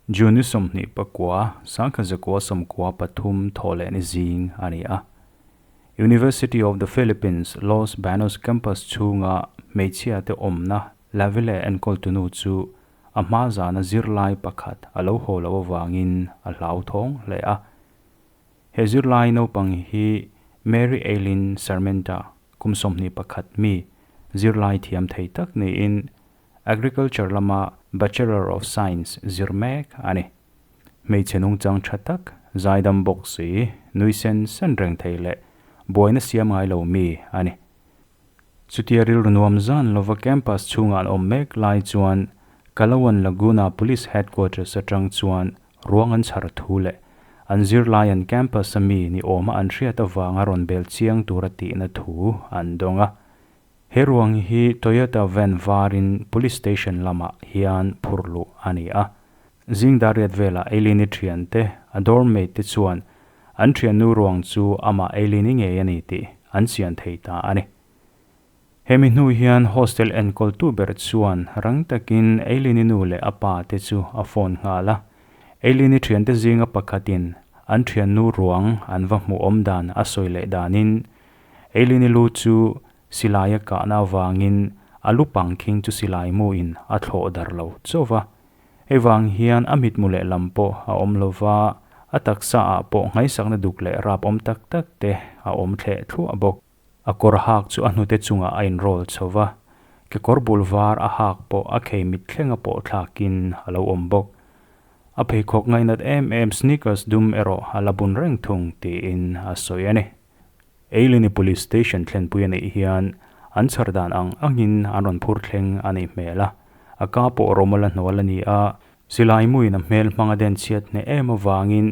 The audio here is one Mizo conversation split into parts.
June ni 29, 1993 Thawhlehni zing a ni a. University of the Philippines, Los Baños Campus chhunga hmeichhiate awmna Laville enkawltunu chu a hma zana zirlai pakhat a lo haw loh avangin a hlauthawng hle a. He zirlai naupang hi Mary Eileen Sarmenta, kum 21 mi, zirlai thiam thei tak niin Agriculture lama Bachelor of Science zir mek a ni. Hmeichhe nungchang tha tak, zaidam bawk si, nui sen sen reng thei leh buaina siam ngai lo mi a ni. Chutia rilru nuam zan lova campus chhungah an awm mek lai chuan Calauan Laguna Police Headquarters atang chuan ruang an chhar thu leh an zirlai an campus a mi ni awma an hriat avanga rawn bel chiang tura tihna thu an dawng a. He ruang hi Toyota van varin Police Station lamah hian phur luh a ni a. Zing dariat velah Eileen-i thiante, a dorm-mate te chuan an thiannu ruang chu amah Eileen-i ngei a ni tih an chian thei ta a ni. Hemi hnu hian hostel enkawltu ber chuan rang takin Eileen-i nu leh a pa te chu a phone nghal a. Eileen-i thiante zinga pakhatin an thiannu ruang an va hmuh awm dan a sawi leh danin Eileen-i lu chu Silai a kahna avangin a lu pangkhing chu silai muin a thlawh dar lo chauh va. Hei vang hian a mitmu lehlam pawh a awm lo va, a taksa ah pawh nghaisakna duk leh rap awm tak tak te a awm thleh thluah bawk. A kawr hak chu a hnute chungah a inrawl chho va, kekawr bul var a hak pawh a khei mit thlenga pawh thlakin a lo awm bawk. A pheikhawk ngaihnat em em sneakers dum erawh a la bun reng thung tiin a sawi a ni. Eilini Police Station thlenpui a neih hian an chhar dan ang angin an rawn phur thleng a neih hmel a, a ka pawh Romala hnual a ni a, silai muin a hmel hmang a den chhiat hneh em avangin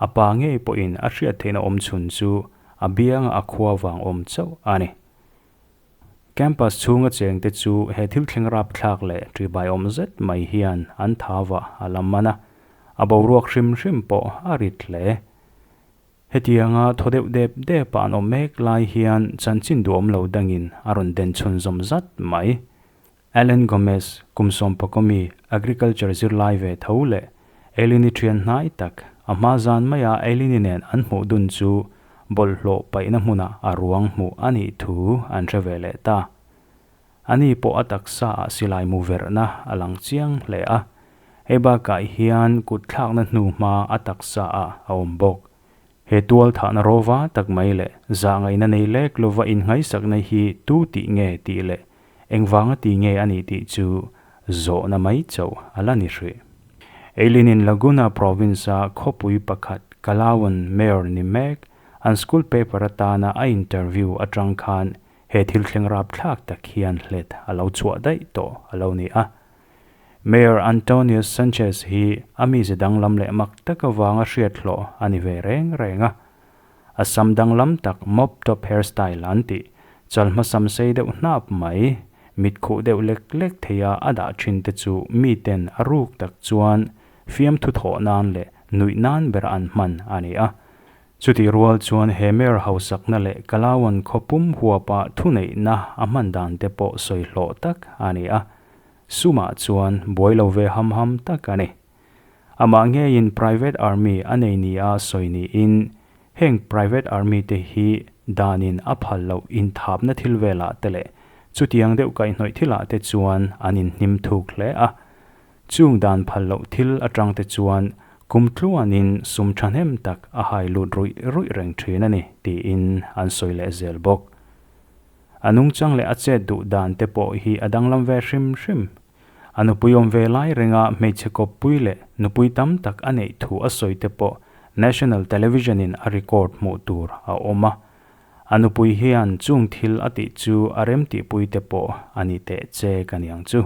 a pa ngei pawhin a hriat theihna awm chhun chu a bianga a khua vang awm chauh a ni. Campus chhunga chengte chu he thil thleng rapthlak leh ṭihbai awm zet mai hian an thava a la man a, a boruak hrim hrim pawh a rit hle. Hetianga thaw deuh dep dep a an awm mek lai hian chanchin duhawm lo dangin a rawn den chhunzawm zat mai. Alan Gomez, kum sawmpakawmi, agriculture zirlai ve tho leh Eileen-i thian hnai tak, a hma zan maia Eileen-i nen an hmuh dun chu bawlhhlawh paihna hmunah a ruang hmuh a nih thu an hre ve leh ta. Ani pawh a taksa ah silai mu verhna a lang chiang hle a, hei bakah hian kut thlakna hnu hma a taksa ah a awm bawk. He tual thahna rawva tak mai leh zahngaihna nei lek lova innghaisakna hi tu tih nge tih leh engvanga ti nge a nih tih chu zawhna mai chauh a la ni hrih. Eileen-in Laguna province-a khawpui pakhat Calauan mayor ni mek an school paper atana a interview atang khan He thil thleng rapthlak tak hian hlet a lo chhuah daih tawh a lo ni a. Mayor Antonius Sanchez hi a mize danglam leh mak tak avanga hriat hlawh a ni ve reng reng a. A sam danglam tak mop top hairstyle an tih, chalhma sam sei deuh hnap mai, mit khuh deuh lek lek theia a dah thin te chu miten a ruk tak chuan fiamthu thawh nan leh nuih nan ber an hman a ni a. Chutih rual chuan he Mayor hausakna leh Calauan khaw pum huapa thuneihna a hman dan te pawh sawi hlawh tak a ni a, sumah chuan buai lo ve ham ham tak a ni. Amah ngeiin private army a nei nia sawi niin heng private army te hi danin a phal loh inthapna thil velah te leh chutiang deuh kaihhnawih thilah te chuan an inhnim thuk hle a. Chung dan phal loh thil atang te chuan kum tluanin sum thahnem tak a hai lut ruih ruih reng thin a ni tiin an sawi leh zel bawk. A nungchang leh a chet duh dan te pawh hi a danglam ve hrim hrim. A nupui awm ve lai renga hmeichhe kawppui leh nupui tam tak a neih thu a sawi te pawh National Television in a record hmuh tur a awm a. A nupui hian chung thil a tih chu a remtihpui te pawh a ni teh che ka niang chu.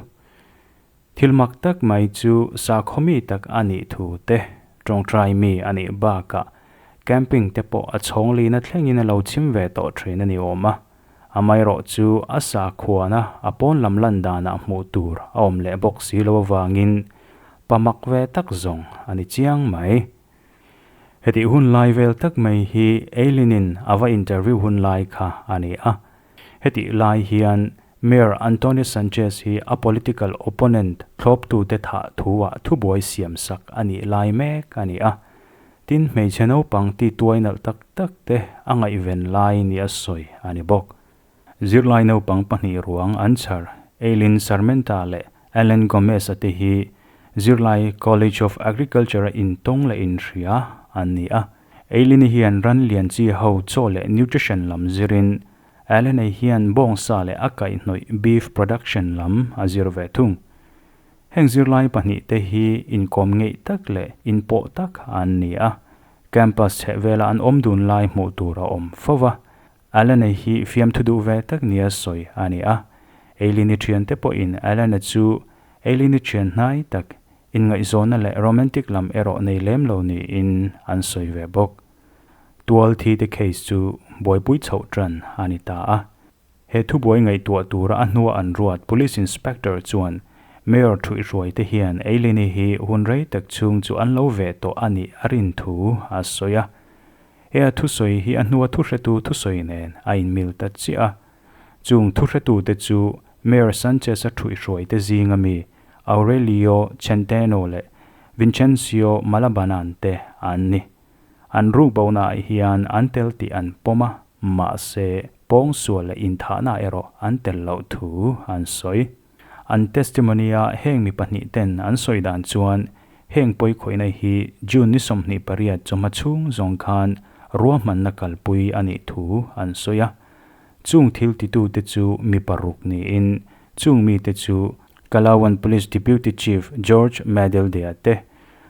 Thil mak tak mai chu sakhaw mi tak a nih thu te, tawngtai mi a nih bakah camping te pawh a chhawng lina thlengin a lo chim ve tawh thin a ni awm a. Amaherawh chu a sakhuana a pawn lam lan danah hmuh tur a awm leh bawk si lo avangin pa mak ve tak zawng a ni chiang mai. Hetih hun lai vel tak mai hi Eileen-in a va interview hun lai kha a ni a. Hetih lai hian. Mayor Antonio Sanchez hi a political opponent thlawptute thah thu-ah thubuai siamsak a nih lai mek a ni a. Tin, hmeichhe naupang ti tuai nalh tak tak te a ngaihven lai nia sawi a ni bawk. Zirlai naupang pahnih ruang an chhar Eileen Sarmenta leh Allen Gomez-a te hi zirlai College of Agriculture-a intawng leh inhria an ni a. Eileen-i hian ran lian chi ho chaw leh nutrition lam zirin Allen-a hian bawngsa leh a kaihhnawih beef production lam a zir ve thung. Heng zirlai pahnihte hi inkawm ngeih tak leh inpawh tak an ni a, campus chhehvela an awm dun lai hmuh tur a awm fo va. Allen-a hi fiamthu duh ve tak nia sawi a ni a, Eileen-i thiante pawhin Allen-a chu Eileen-i thian hnai tak, inngaihzawnna leh romantic lam erawh nei lem lo niin an sawi ve bawk. Tual thi te case chu buaipui chhoh tan a ni ta a. He thubuai ngaihtuah tura a hnua an ruat Police Inspector chuan Mayor Thuihruai te hian Eileen-i hi hun rei tak chhung chu an lo ve tawh a nih a rin thu a sawi a. He a thusawi hi a hnua thuhretu thusawi nen a inmil ta chiah a. Chung thuhretute chu Mayor Sanchez-a Thuihruai te zinga mi Aurelio Centeno leh Vincencio Malabanan te an ni. An rukbonaah hian an tel tih an pawm a, mahse, pawngsual leh inthahna erawh an tel loh thu an sawi. An testimony-a heng mi pahnih ten an sawi dan chuan heng pawikhawihna hi June ni 28 chawhma chhung zawng khan ruahmanna kalpui a nih thu an sawi a. Chung thil titute chu mi paruk niin chung mite chu Calauan Police Deputy Chief George Madeldea te,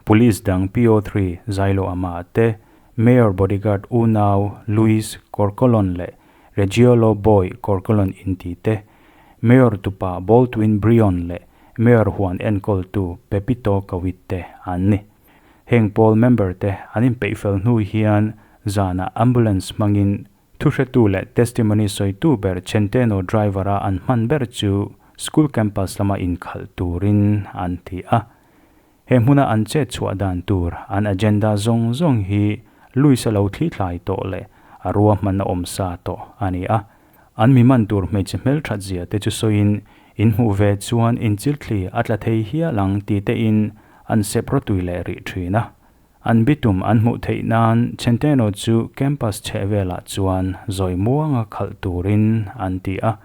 Police dang PO3 Zailo Ama te, Mayor Bodyguard unau Luis Corcolon leh Regiolo Boy Corcolon inti te, Mayor tupa Baldwin Brion leh Mayor huan enkawltu Pepito Kawit te an ni. Heng pawl member te an inpeihfel hnu hian zanah ambulance hmangin Thuhretu leh testimony sawitu ber Centeno driver-a an hman ber chu school campus lama inkhalh turin an ti a. He hmuna an chet chhuah dan tur an agenda zawng zawng hi Luis-a lo thlithlai tawh leh a ruahman a awm sa tawh a ni a. An mi man tur hmeichhe hmelthat zia te chu sawiin in hmuh ve chuan inchilthli a tla thei hial ang ti tein an sep rawtui leh rih thin a. An bitum an hmuh theih nan Centeno chu campus chheh velah chuan zawi muanga khalh turin an ti a.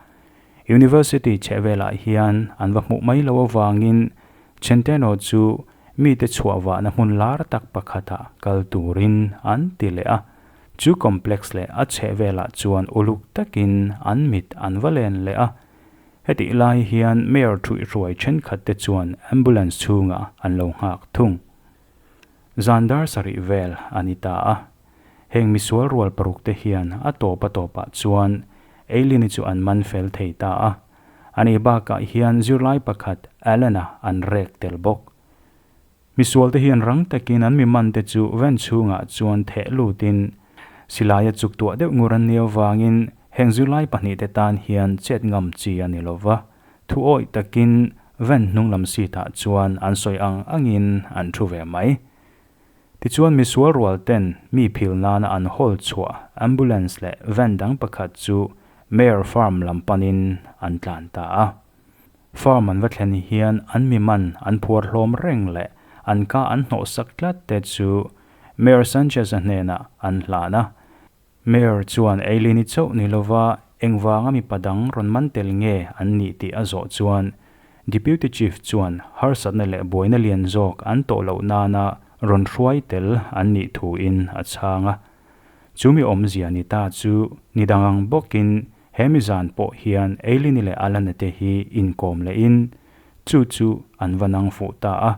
University chheh velah hian an va hmuh mai loh avangin Centeno chu mite chhuah vahna hmun lar tak pakhatah kal turin an ti leh a. Chu complex leh a chheh velah chuan uluk takin an mit an va len leh a. Hetih lai hian Mayor thuihhruai thenkhat te chuan ambulance chhungah an lo nghak thung. Zan dar sarih vel a ni ta a. Heng misual rual paruk te hian a tawp a tawpah chuan Eileen-i chu an man fel thei ta a. Ani bakah hian zirlai pakhat Allen-a an rek tel bawk. Misual te hian rang takin an mi man te chu van chhungah chuan theh lutin silaia chuk tuah deuh ngur an nih avangin heng zirlai pahnih te tan hian chet ngam chi a ni lova. Thu awih takin van hnung lam seat ah chuan an sawi ang angin an thu ve mai. Tichuan misual rual ten mi phil nana an hawl chhuah ambulance leh van dang pakhat chu Mayor Farm lam panin an tlan ta a. Farm an va thlen hian an mi man an phuar hlawm reng leh an ka an hnawh sak tlat te chu Mayor Sanchez-a hnenah an hlan a. Mayor chuan Eileen-i chauh ni lova engvanga mipa dang rawn man tel nge an nih tih a zawh chuan Deputy Chief chuan harsatna leh buaina lian zawk an tawh loh nana rawn hruai tel an nih thuin a chhang a. Chu mi awmzia ni ta chu ni dang ang bawkin he mi zan pawh hian Eileen-i leh Alana te hi inkawm lehin chu chu an va nang fuh ta a,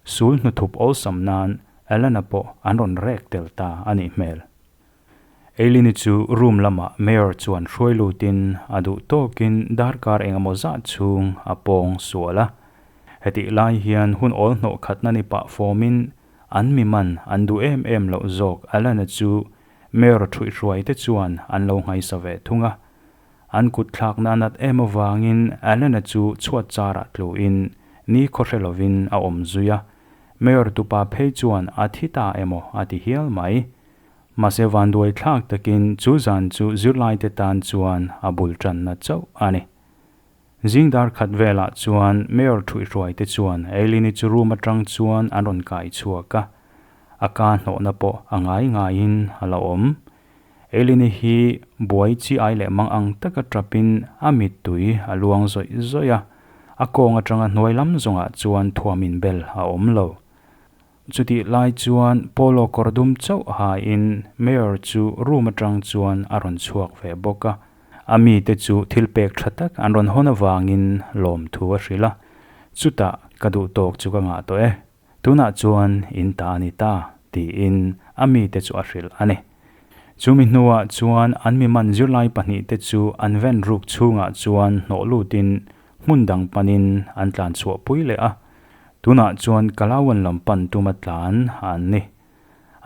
sul hnuthup awlsam nan Alana pawh an rawn rek tel ta a nih hmel. Eileen-i chu room lamah Mayor chuan hruai lutin a duh tawkin darkar engemaw zah chhung a pawng sual a. Hetih lai hian hun awl hnawh khatna ni pah fawmin an mi man an duh em em loh zawk Alana chu Mayor thuihhruai te chuan an lo nghaisa ve thung a. An kut thlakna a nat em avangin Alana chu chhuat charah tluin ni khawhre lovin a awm zui a. Mayor tupa phei chuan a thi ta emaw a ti hial mai. Mahse vanduai thlak takin chu zan chu zirlaite tan chuan a bul tanna chauh a ni. Zing dar khat velah chuan Mayor ṭhuihhruaite chuan Eileen-i chu room aṭang chuan an rawn kai chhuak a, a ka hnawhna pawh a ngai ngaiin a la awm. Eileen-i hi buai chi ai leh mang ang taka ṭapin a mittui a luang zawih zawih a, a kawng aṭanga hnuai lam zawngah chuan thuam inbel a awm lo. Chutih lai chuan Polo kawr dum chauh hain Mayor chu room aṭang chuan a rawn chhuak ve bawk a. A mite chu thil pek tha tak an rawn hawn avangin lawmthu a hrilh a, Chutah ka duh tawk chu ka ngah tawh e, tunah chuan in ta a ni ta, tiin a mite chu a hrilh a ni. Chumi hnuah chuan an mi man zirlai pahnihte chu an ven ruk chhungah chuan hnawh lutin hmun dang panin an tlan chhuahpui leh a, tunah chuan Kalawan lam pan tuma tlan an ni.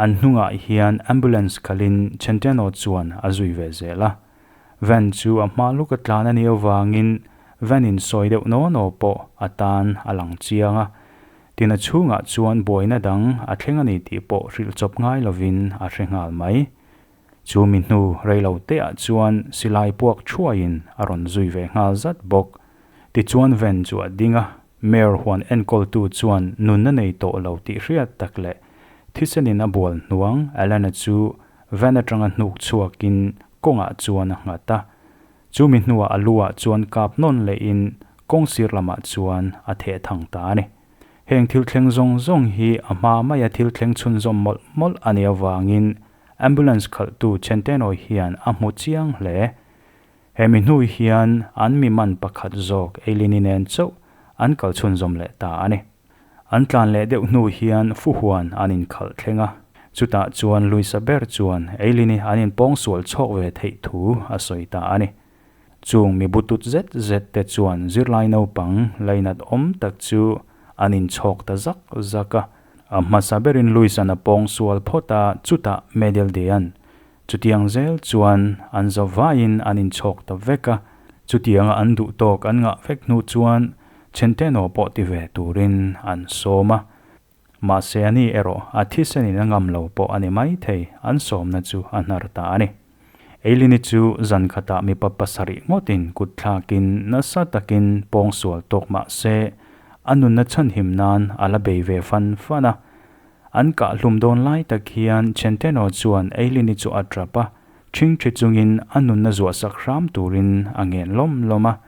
An hnungah hian ambulance khalin Centeno chuan a zui ve zel a. Van chu a hma luk a tlan a nih avangin van in sawi deuh naw naw pawh a tan a lang chiang a. Tin a chhungah chuan buaina dang a thleng a ni tih pawh hrilh chawp ngai lovin a hre nghal mai. Chu mi hnu rei lo teah chuan silai puak thuaiin a rawn zui ve nghal zat bawk. Tichuan van chu a ding a, Mayor huan enkawltu chuan nunna nei tawh lo tih hriat tak leh thisenin a bual hnuang Alana chu van atanga hnuk chhuakin kawngah chuan a nghat a. Chu mi hnuah a luah chuan kap nawn lehin kawng sir lamah chuan a theh thang ta a ni. Heng thil thleng zawng zawng hi a hma maia thil thleng chhunzawm mawlh mawlh a nih avangin ambulance khalhtu Centeno hian a hmu chiang hle. He mi hnu hian an mi man pakhat zawk Eileen-i nen chauh an kal chhunzawm leh ta a ni. An tlan leh deuh hnu hian Fuhuan an inkhalh thleng a, chutah chuan Luisa ber chuan Eileen-i an inpawngsual chhawk ve theih thu a sawi ta a ni. Chung mi butut zet zet te chuan zirlai naupang lainat awm tak chu an inchhawk ta zak zak a. A hmasa berin Luisa'n a pawngsual phawt a, chutah Medeldea'n Chutiang zel chuan an zavaiin an inchhawk ta vek a, chutianga an duh tawk an ngah vek hnu chuan Chhenteno pawh ti ve turin an sawm a. Mahse ani erawh a thisenin a ngam lo pawh a ni maithei, an sawmna chu a hnar ta a ni. Eilini chu zan khatah mipa pasarih ngawtin kut thlakin nasa takin pawngsual tawk mahse a nunna chhanhim nan a la bei ve fan fan a, An kah hlum dawn lai tak hian Centeno chuan Eileen-i chu a trap a, ṭhingṭhi chungin a nunna zuahsak hram turin a ngen lawm lawm a.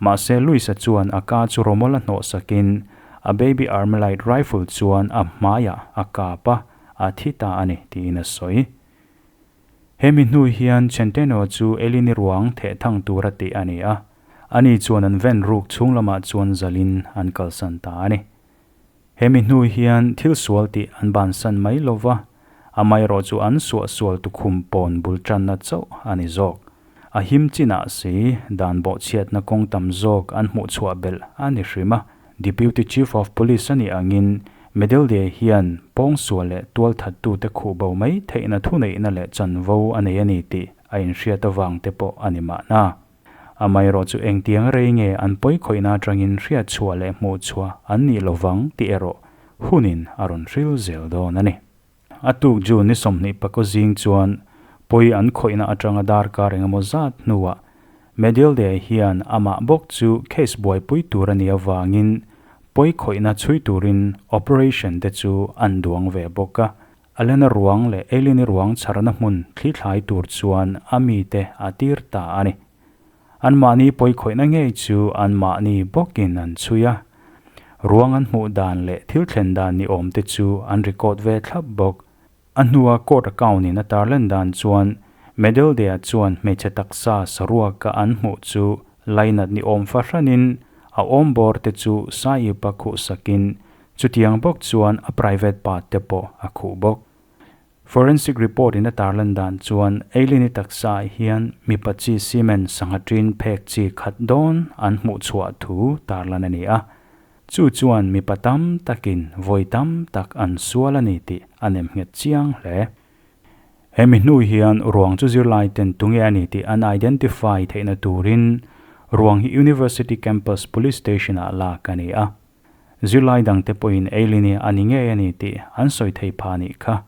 Mahse Luis-a chuan a ka chu rawmawl a hnawhsakin a baby Armalite rifle chuan a hmaiah a kap a, a thi ta a ni tiin a sawi. He mi hnu hian Centeno chu Eileen-i ruang theh thang tura tih a ni a, ani chuan an ven ruk chhung lamah chuan zalin an kalsan ta a ni. He mi hnu hian thil sual tih an bansan mai lo va, amaherawh chu an suahsual tukhum pawn bul tanna chauh a ni zawk. A him chinah si dan bawhchhiatna kawng tam zawk an hmuh chhuah belh a ni hrim a. Deputy Chief of Police a nih angin Medelde hian pawngsual leh tualthattute khuh bo mai theihna thuneihna leh chanvo a nei a ni tih a inhriat avang te pawh a ni mahna. Amaherawh chu engtiang rei nge an pawi khawihna atangin hriat chhuah leh hmuh chhuah an nih lovang tih erawh hunin a rawn hril zel dawn a ni. A tuk June ni 20 pakaw zing chuan pawi an khawihna atanga darkar engemaw zat hnuah Medilde hian amah bawk chu case buaipui tur a nih avangin pawi khawihna chhui turin operation te chu an duang ve bawk a. Alena ruang leh Eileen-i ruang chharna hmun thlithlai tur chuan a mite a tir ta a ni. Anmahni pawikhawihna ngei chu anmahni bawkin an chhui a. Ruang an hmuh dan leh thil thlen dan ni awm te chu an record ve thlap bawk. A hnua court account in a tarlan dan chuan Medeldea chuan hmeichhe taksa saruaka an hmuh chu lainat ni awm fahranin a awmbawr te chu saiip a khuhsakin Chutiang bawk chuan a private part te pawh a khuh bawk. Forensic report in a tarlan dan chuan Eileen-i taksa ah hian mipa chi cement sangha ṭin phek chi khat dawn an hmuh chhuah thu tarlan a ni a. Chu chuan mipa tam takin vawi tam tak an sual a ni tih a nem nghet chiang hle. He mi hnu hian ruang chu zirlai ten tunge a ni tih an identify theihna turin ruang hi University Campus Police Station ah lak a ni a. Zirlai dangte pawhin Eileen-i a ni ngei a ni tih an sawi thei pha nih kha.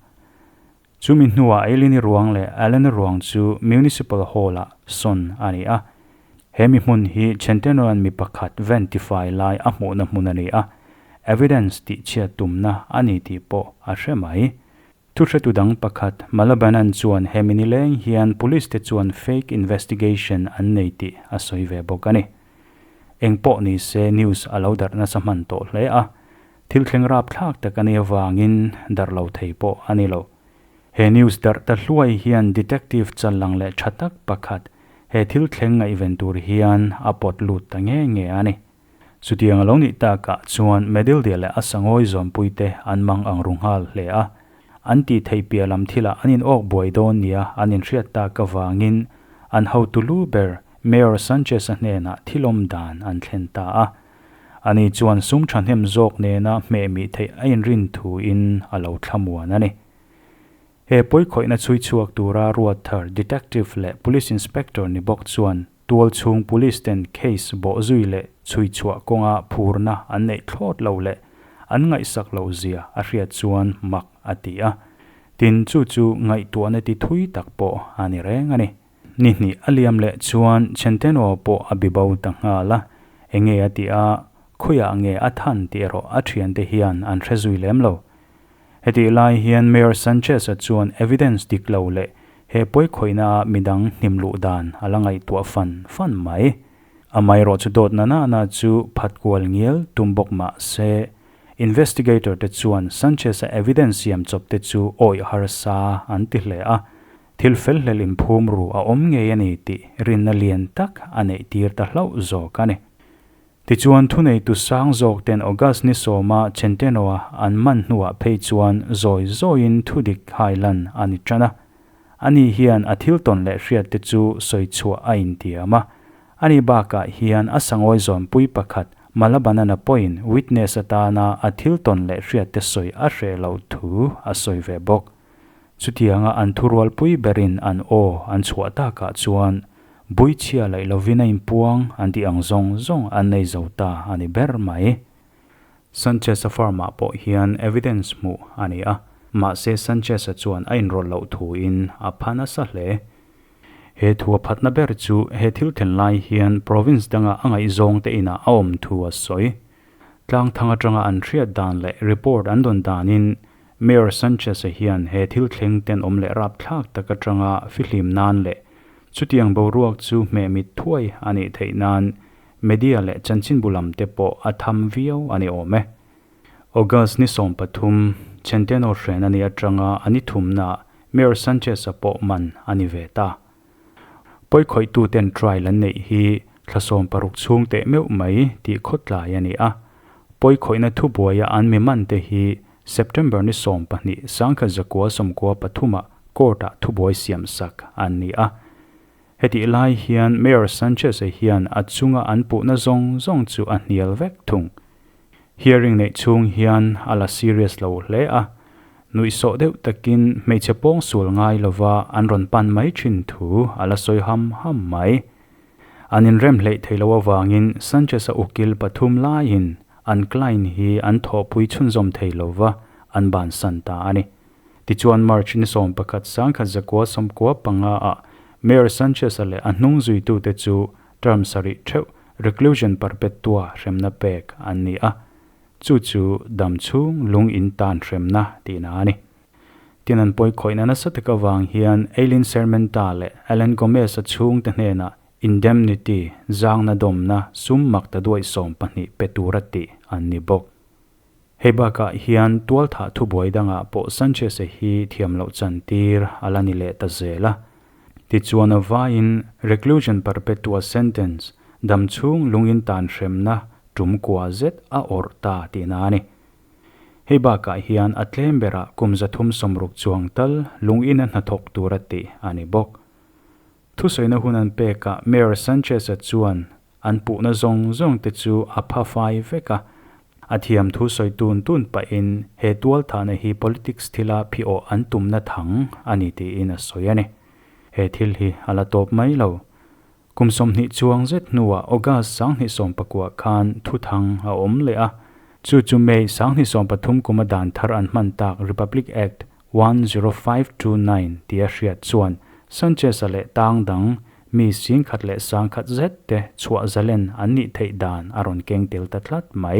Chumi hnuah Eileen-i ruang leh Allen-a ruang chu Municipal Hall-ah sawn a ni a. He mi hmun hi Centeno-a'n mi pakhat van tifai lai a hmuhna hmun a ni a, evidence tihchhiat tumna a ni tih pawh a hre mai. Thuhretu dang pakhat Malabanan chuan he mi nileng hian police te chuan fake investigation an nei tih a sawi ve bawk a ni. Eng pawh ni se news a lo darh nasa hman tawh hle a, thil thleng rapthlak tak a nih avangin darh lo thei pawh a ni lo. He news darh ta hluai hian detective challang leh tha tak pakhat he thil thleng ngaihven tur hian a pawt lut ta nge nge a ni. Chutiang a lo nih takah chuan Medildea leh a sangawi zawmpuite an mang ang ru nghal hle a. An tih theih piah lam thilah an inawk buai dawn nia an inhriat tak avangin an hotu lu ber Mayor Sanchez-a hnenah thilawm dan an thlen ta a. Ani chuan sum thahnem zawk nena hmehmih theih a inrin thuin a lo thlamuan a ni. He pawikhawihna chhui chhuak tura ruat thar Detective leh Police Inspector ni bawk chuan Tual chhung Police ten case bawh zui leh chhui chhuah kawnga phurna an neih thlawt lo leh an ngaihsak loh zia a hriat chuan mak a ti a. Tin, chu chu ngaihtuahna ti thui tak pawh a ni reng a ni. Ni hnih a liam leh chuan Chenteno pawh a bi bo ta nghal a, enge a tih a, khawiah nge a than tih erawh a thiante hian an hre zui lem lo. Hetih lai hian Mayor Sanchez-a chuan evidence dik lo leh he pawikhawihna-a midang hnim luh dan a la ngaihtuah fan fan mai. Amaherawh chu dawt na na na chu phat kual ngial tum bawk mah se, investigator te chuan Sanchez-a evidence siam chawp te chu awih harsa an ti hle a, thil fel hlel inphum ru a awm ngei a ni tih rinna lian tak a neih tir ta hlauh zawk a ni. Tichuan, thuneitu sang zawk ten August ni sawma Centeno-a an man hnuah phei chuan zawi zawiin thudik hailan a ni tan a. Ani hian a thil tawn leh hriat te chu sawi chhuah a intiam a. Ani bakah hian a sangawi zawnpui pakhat Malabanana pawhin witness atana a thil tawn leh hriat te sawi a hreh loh thu a sawi ve bawk. Chutianga an thurualpui berin an aw an chhuah takah chuan buichhia laih lovin a inpuang an tih ang zawng zawng an nei zo ta a ni ber mai. Sanchez-a farm-ah pawh hian evidence hmuh a ni a, mahse Sanchez-a chuan a inrawlh loh thuin a pha nasa hle. He thu a phatna ber chu he thil thlen lai hian province danga a ngaihzawngte inah a awm thu a sawi. Tlangthang atanga an hriat dan leh report an dawn danin Mayor Sanchez-a hian he thil thleng tenawm leh rapthlak tak atanga fihlim nan leh chutiang boruak chu hmehmit thuai a nih theih nan media leh chanchinbu lam te pawh a tham viau a ni awm e. August ni 13, Centeno hren a nih atanga a ni thumnaah Mayor Sanchez-a pawh man a ni ve ta. Pawikhawihtu ten trial an neih hi thla 16 chhung teh meuh mai tih khawtlai a ni a. Pawikhawihna thubuaia an mi man te hi September ni 12 1993 ah court-ah thubuai siam sak an ni a. Hetih lai hian Mayor Sanchez-a hian a chunga an puhna zawng zawng chu a hnial vek thung. Hearing neih chhung hian a la serious lo hle a, nuihsawh deuh takin hmeichhe pawng sual ngai lova an rawn pan mai thin thu a la sawi ham ham mai. An inrem hleih thei lo avangin Sanchez-a ukil pathum laiin an client hi an thawhpui chhunzawm thei lova an bansan ta a ni. Tichuan March ni 11 1995 ah Mayor Sanchez-a leh a hnung zuitute chu term sarih theuh reclusion perpetua hremna pek an ni a, chu chu dam chhung lung in tan hremna tihna a ni. Tin an pawikhawihna nasa tak avang hian Eileen Sermenta leh Alan Gomez-a chhungte hnenah indemnity, zangna dawmna, sum mak ta duai 12 pe tura tih an ni bawk. Hei bakah hian tualthah thubuai dangah pawh Sanchez-a hi thiam loh chantir a la ni leh ta zel a. Tichuan a vaiin reclusion perpetua sentence, dam chhung lungin tan hremna tum kua zet a awrh ta tihna a ni. Hei bakah hian a tlem berah kum 360 chuang tal lungin a hnathawk tura tih a ni bawk. Thusawiina hun an pekah Mayor Sanchez-a chuan an puhna zawng zawng te chu a pha fai vek a, a thiam thu sawi tun tun pahin he tualthahna hi politics thila phiawh an tumna thang a ni tiin a sawi a ni. He thil hi a la tawp mai lo. Kum 20 chuang zet hnuah August 2019 khan thuthang a awm leh a, chu chu May 2013 kuma dan thar an hman tak Republic Act 10529 tia hriat chuan Sanchez-a leh tang dang mi 10,000 leh 10,000 zet te chhuah zalen an nih theih dan a rawn keng tel ta tlat mai.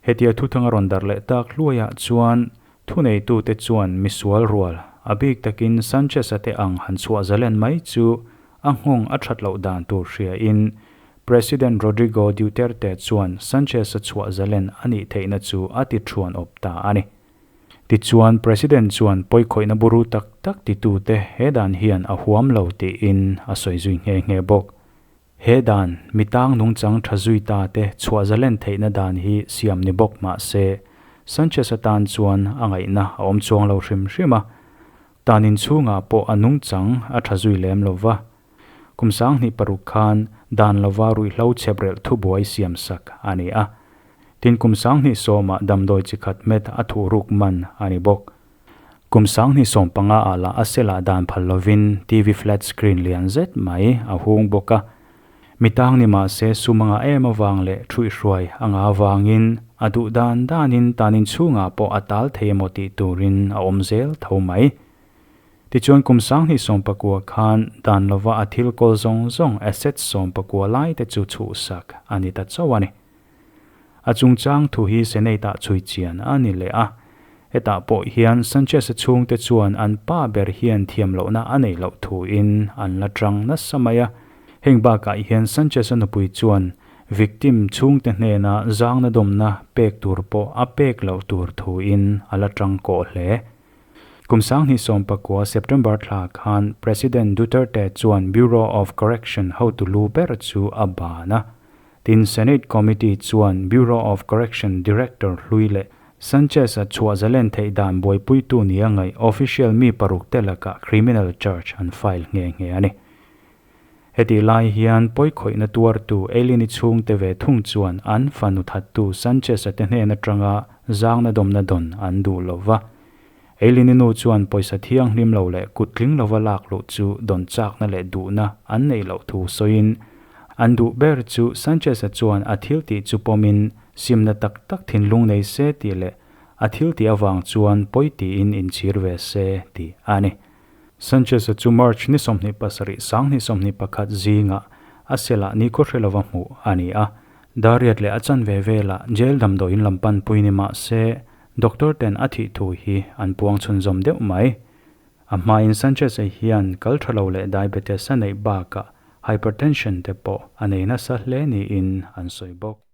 Hetia thuthang a rawn darh leh tak hluaiah chuan thuneitute chuan misual rual, a bik takin Sanchez-a te ang han chhuah zalen mai chu a nghawng a that loh dan tur hriain President Rodrigo Duterte chuan Sanchez-a chhuah zalen a nih theihna chu a ti thuan awp ta a ni. Tichuan President chuan pawikhawihna buru tak tak titute he dan hian a huam lo tiin a sawi zui nghe nghe bawk. He dan, mi tang nungchang tha zui ta te chhuah zalen theihna dan hi siam ni bawk mah se, Sanchez atan chuan a ngaihna a awm chuang lo hrim hrim a. Tan inchhungah pawh a nungchang a tha zui lem lo va. Kum 2006 khan dan lova ruihhlo chheprelh thubuai siam sak a ni a. Tin kum 2010 ah damdawi chi khat met a thuhruk man a ni bawk. Kum 2015 ah lah a sela dan phal lovin TV flat screen lian zet mai a hung bawk a. Mi tang ni mah se sum anga em avang leh thuihhruai anga avangin a duh dan danin tan inchhungah pawh a tal thei emaw tih turin a awm zel tho mai. Tichuan kum 2019 khan dan lova a thil kawl zawng zawng assets 19 lai te chu chhuhsak a ni ta chauh a ni. A chungchang thu hi Senate-ah chhui chian a ni leh a. Hetah pawh hian Sanchez-a chhungte chuan an pa ber hian thiam lohna a nei loh thuin an la tang nasa mai a. Heng bakah hian Sanchez-a nupui chuan victim chhungte hnena zangna dawmna pek tur pawh a pek loh tur thuin a la tang kawh hle. Kum 2019 September thla khan President Duterte chuan Bureau of Correction hotu lu ber chu a ban a. Tin Senate Committee chuan Bureau of Correction Director hlui leh Sanchez-a chhuah zalen theih dan buaipuitu nia ngaih official mi paruk te lakah criminal charge an file nghe nghe a ni. Hetih lai hian pawikhawihna tuartu Eileen-i chhungte ve thung chuan an fanu thattu Sanchez-a te hnen atanga zangna dawmna dawn an duh lo va. Eileen-i nu chuan pawisa thianghlim lo leh kut tling lova lak luh chu dawn chakna leh duhna an neih loh thu sawiin, an duh ber chu Sanchez-a chuan a thil tih chu pawmin simna tak tak thinlung nei se tih leh a thil tih avang chuan pawi tiin inchhir ve se tih a ni. Sanchez-a chu March ni 27 2021 zingah a cell-ah nikhaw hre lova hmuh a ni a. Dariat leh a chanve velah jail damdawiin lam panpui ni mah se, Doctor ten a thih thu hi an puang chhunzawm deuh mai. A hmain Sanchez-a hian kal tha lo leh diabetes a neih bakah hypertension te pawh a nei nasa hle niin an sawi bawk.